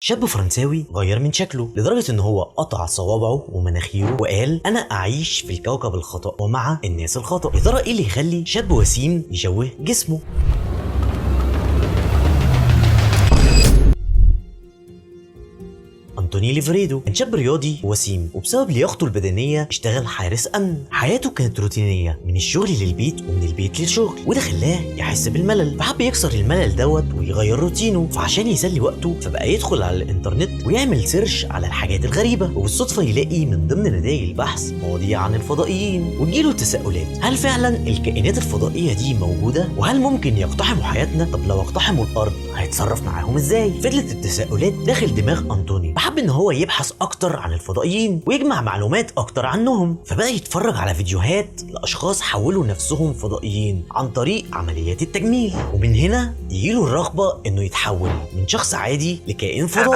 شاب فرنساوي غير من شكله لدرجة ان هو قطع صوابعه ومناخيره وقال انا اعيش في الكوكب الخطأ ومع الناس الخطأ. يا ترى ايه اللي يخلي شاب وسيم يشوه جسمه؟ أنتوني ليفريدو كان شاب رياضي وسيم، وبسبب لياقته البدنية اشتغل حارس أمن. حياته كانت روتينية من الشغل للبيت ومن البيت للشغل، وده خلاه يحس بالملل، فحب يكسر الملل دوت ويغير روتينه. فعشان يسلي وقته فبقى يدخل على الانترنت ويعمل search على الحاجات الغريبة، وبالصدفة يلاقي من ضمن نتائج البحث مواضيع عن الفضائيين، وتجيله تساؤلات: هل فعلا الكائنات الفضائية دي موجودة؟ وهل ممكن يقتحموا حياتنا؟ طب لو اقتحموا الأرض هيتصرف معاهم ازاي؟ فضلت التساؤلات داخل دماغ أنطوني، فحب ان هو يبحث اكتر عن الفضائيين ويجمع معلومات اكتر عنهم. فبقى يتفرج على فيديوهات لاشخاص حولوا نفسهم فضائيين عن طريق عمليات التجميل، ومن هنا يجيله الرغبة انه يتحول من شخص عادي لكائن فضائي.